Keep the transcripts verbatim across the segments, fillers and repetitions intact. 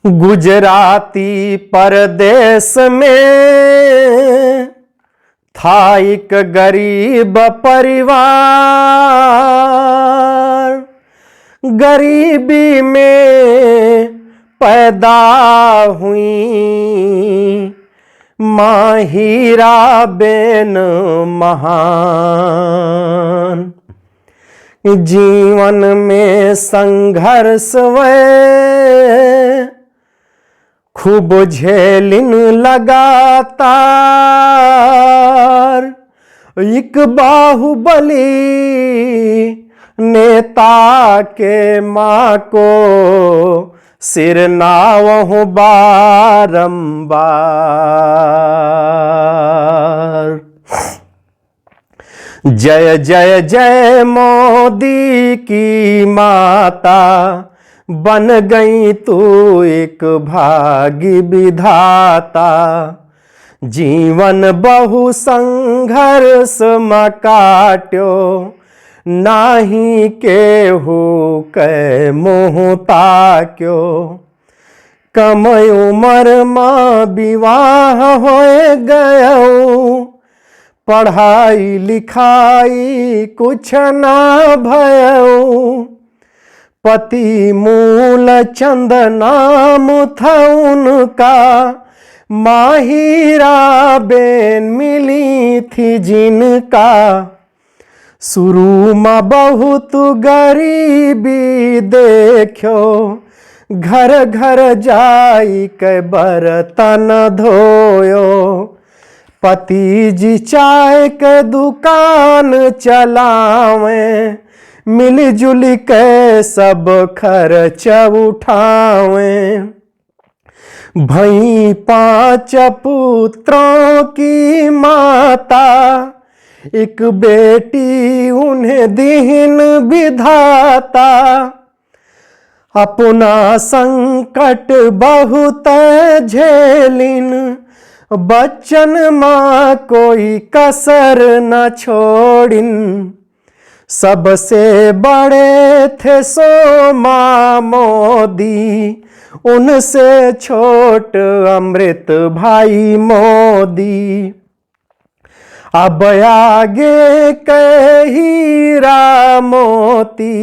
गुजराती परदेस में था एक गरीब परिवार, गरीबी में पैदा हुई माँ हीराबेन महान। जीवन में संघर्ष वै खूब झेलिन लगातार, एक बाहुबली नेता के माँ को सिरनावहु बारंबार। जय जय जय मोदी की माता, बन गई तू एक भाग्य विधाता। जीवन बहु संघर्ष म काट्यो, नाही केहू कै मुँह ताक्यो। कम उमर मा विवाह होय गयो, पढ़ाई लिखाई कुछ ना भयो। पति मूल चंद नाम था उनका, माँ हीराबेन मिली थी जिनका। शुरू मा बहुत गरीबी देख्यो, घर घर जाई के बर्तन धोयो। पति जी चाय के दुकान चलावे, मिलजुल के सब खर्च उठावे। भई पाँच पुत्रों की माता, एक बेटी उन्हें दीन विधाता। अपना संकट बहुत झेलिन, बच्चन मा कोई कसर न छोड़िन। सबसे बड़े थे सो माँ मोदी, उनसे छोट अमृत भाई मोदी। अब आगे के हीरा मोती,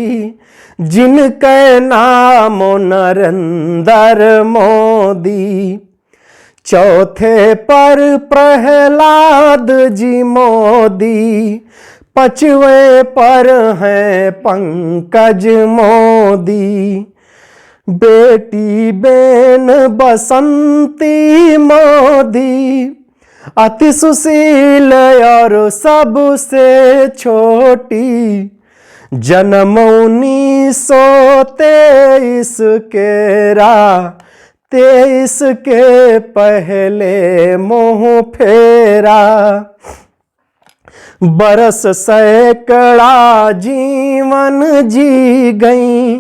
जिनके नाम नरेंद्र मोदी। चौथे पर प्रहलाद जी मोदी, पचवे पर हैं पंकज मोदी। बेटी बेन बसंती मोदी, अति सुशील और सबसे छोटी। जन्म उन्नीस सौ तेईस केरा, तेईस के पहले मुँह फेरा। बरस सैकड़ा जीवन जी गई,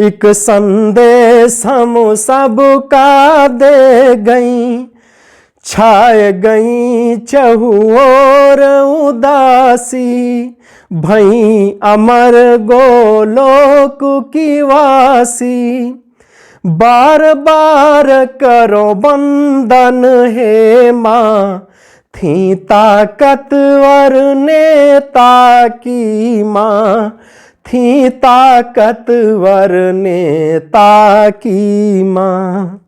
एक संदेश हम सबका दे गई। छाय गई चहुओर उदासी, भई अमर गोलोक की वासी। बार बार करो वंदन हे माँ, थी ताकतवर नेता की माँ, थी ताकतवर नेता की माँ।